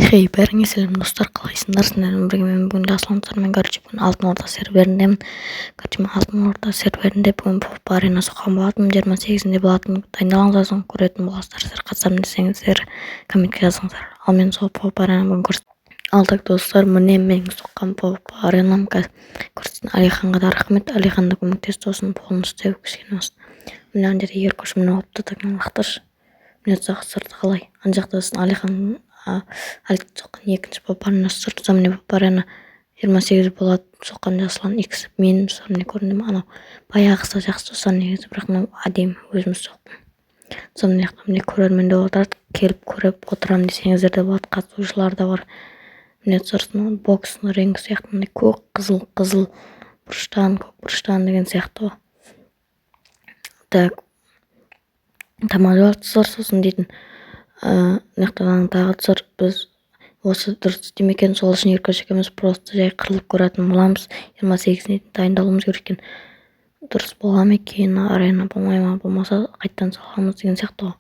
Хей, бәріңе сәлем, достар, қалайсыңдар? Сіздермен бірге мен бүгін Жасұлан. Мен, короче, бүгін Алтын Орда серверіндемін. Короче, мен Алтын Орда серверінде бүгін PvP арена соққан болатынмын, 28-інде болатын. Дайындалыңыздар, соң көретін боласыздар. Сіздер қатысамын десеңіздер, комментке жазыңыздар. Ал мен сол PvP аренаны бүгін көрсетемін. Ал так, достар, міне менің соққан PvP аренам. Қазір көрсетейін. Алиханға да рахмет, Алихан да көмектесті осыны полностью істеу кішкене болсын. Міне, ана жерде Еркош мініп алыпты. Так, мынаны лақтыршы. Міне, ұзақ сырты қалай. Ана жақта сосын Алихан әлі соққан екінші PvP аренасы тұр. Сосын міне, PvP арена 28 болады соққан Жасұлан Икс мен. Достар, міне, көрінді ме? Анау баяғысы жақсы, достар, негізі, бірақ мынау әдемі, өзіміз соқтым. Сосын мына жақта, міне, көрермендер отырады, келіп көріп отырамын десеңіздер де болады, қатысушылар да бар. Міне, достар, бокс ринг сияқты, мындай көк, қызыл, қызыл бұрыштан, көк бұрыштан деген сияқты ғой. Так, тамақ жеп достар. Сосын дейтін, мына жақтан тағы, достар, біз осы дұрыс істей ме екен, сол үшін Еркош екеуміз просто жай қырылып көретін боламыз. 28-іне дайындалуымыз керек екен. Дұрыс бола ма екен арена, болмай ма, болмаса қайтадан саламыз деген сияқты ғой.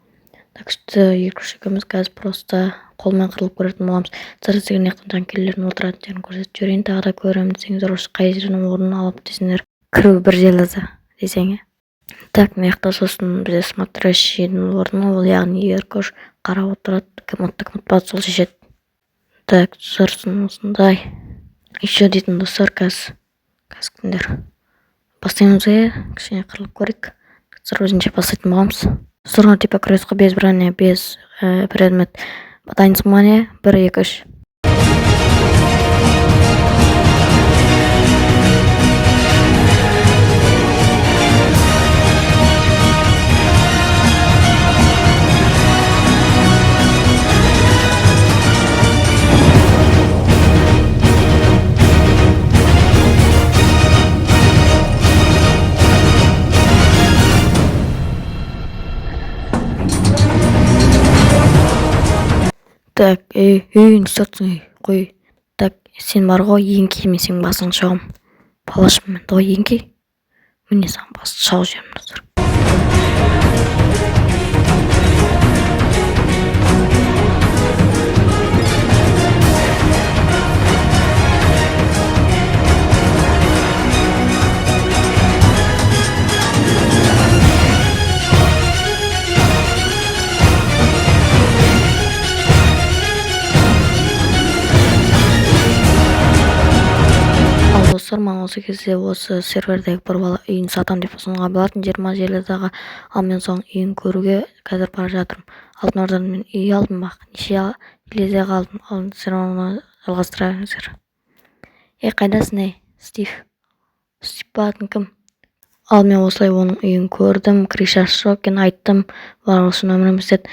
Так что Еркош екеуміз қазір просто қолмен қырылып көретін боламыз. Достар, сіздерге мына жақтан жанкүйерлердің отыратын жерін көрсетіп жіберейін. Тағы да көремін десеңіздер, осы қай жерден орын алып десеңдер, кіру бір железо десең, иә. Так, мына жақта сосын бізде смотрящийдің орны, ол яғни Еркош қарап отырады, кім ұтты, кім ұтпады, сол шешеді. Так, достар, сосын осындай еще дейтін, достар, қазір күндер бастаймыз, иә, кішкене қырылып көрейік. Достар, өзінше бастайтын боламыз. Достар, типа күрес қой, без броня, без предмет. Дайынсың ба? Не, бір, екі, үш. Так, ей, ей, не істеп жатырсың, ей, қой. Так, сен бар ғой, еңкей, мен сенің басыңды шағамын. Палашпын мен, давай, еңкей. Міне, саған басты шағып жіберемін, достар. Ал достар, маған осы кезде осы сервердегі бір бала үйін сатамын деп ұсынған болатын 20 железаға. Ал мен соның үйін көруге қазір бара жатырмын. Алтын Ордадан мен үй алдым ба, неше железаға алдым? Ал сіздер оны жалғастыра беріңіздер. Ей, қайдасың, ей, Стив? Стив па, атың кім? Ал мен осылай оның үйін көрдім, крышасы жоқ екен, айттым, барлығы үшін өмірім істеді.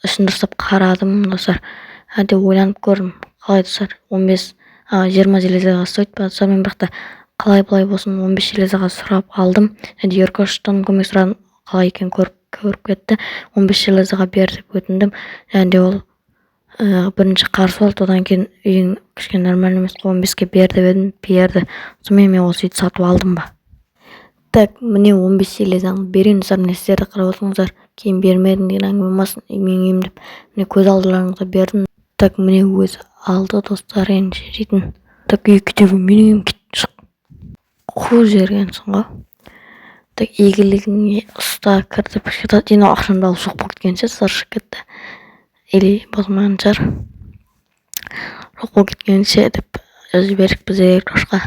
Ішін дұрыстап қарадым, достар, әде ойланып көрдім. Қалай, достар, 15, 20 железаға стоит па, достар? Мен бірақ та қалай былай болсын, 15 железаға сұрап алдым. Және Еркоштан көмек сұрадым, қалай екенін көріп кетті. 15 железаға бер деп өтіндім. Және де ол бірінші қарсы болды, одан кейін үйің кішкене нормально емес қой, 15-ке бер деп едім, берді. Сонымен мен осы үйді сатып алдым ба. Так, міне, 15 железаңды берейін, достар. Міне, сіздер де қарап отырыңыздар, кейін бермедің деген әңгіме болмасын, менің үйім деп. Міне, көз алдыларыңызға бердім. Так, міне, өзі алды, достар, енді дейтін. Так, үй, кете, менің үйім, кет, шық, қуып жібергенсің ғой. Так, игілігіңе ұста, кір деп жинау, ақшамды алып жоқ болып кеткенше, достар, шығып кетті или болмаған шығар. Жоқ болып кеткенше деп жазып жібердік біз Еркошқа.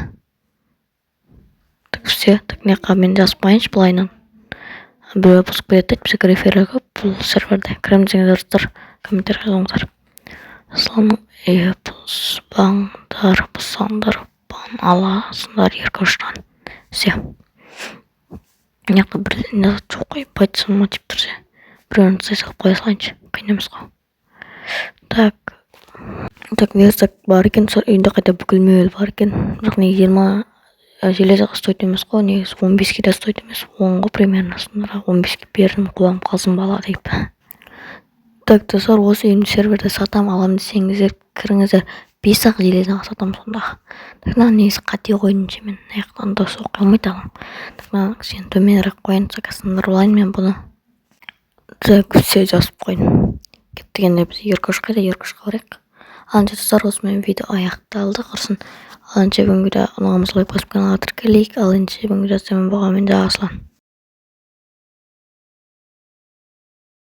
Так, все. Так, мына жаққа мен жазып қояйыншы, былайынан біреу бұзып кетеді дейді. Бізде гриферлер көп бұл серверде. Кіремін десеңіздер, достар, комментарий жазыңыздар. Жасұланның үйі, бұзбаңдар, бұзсаңдар, бан аласыңдар Еркоштан. Все, мына жақта бір не жоқ қой, байтсын ма деп тұрса, біреуін тастай салып қоя салайыншы, қиын емес қой. Так, так, верстак бар екен, сол үйінде қайта бүкіл мебель бар екен. Бірақ неге 20 железаға стоит емес қой негізі, 15-ке де стоит емес, 10 ғой примерно. Сонда 15-ке бердім, қуанып қалсын бала деп. Так, достар, осы үйімді серверде сатамын, аламын десеңіздер, кіріңіздер, бес ақ железаға сатамын сонда. Так, мынаны негізі қате қойдым ше, мен мына жақтан дұрыс оқи алмайды адам. Так, мынаны кішкене төменірек қояйын, сындырып алайын мен бұны. Так, все, жазып қойдым. Кеттік енді біз. Еркош қайда? Еркошқа барайық. Ал ендеше, достар, осымен видео аяқталды, құрсын. Ал ендеше, бүгінгі видео ұнаған болса, лайк басып, каналға тіркелейік. Ал ендеше, бүгінгі видео болғанмен, Жасұлан.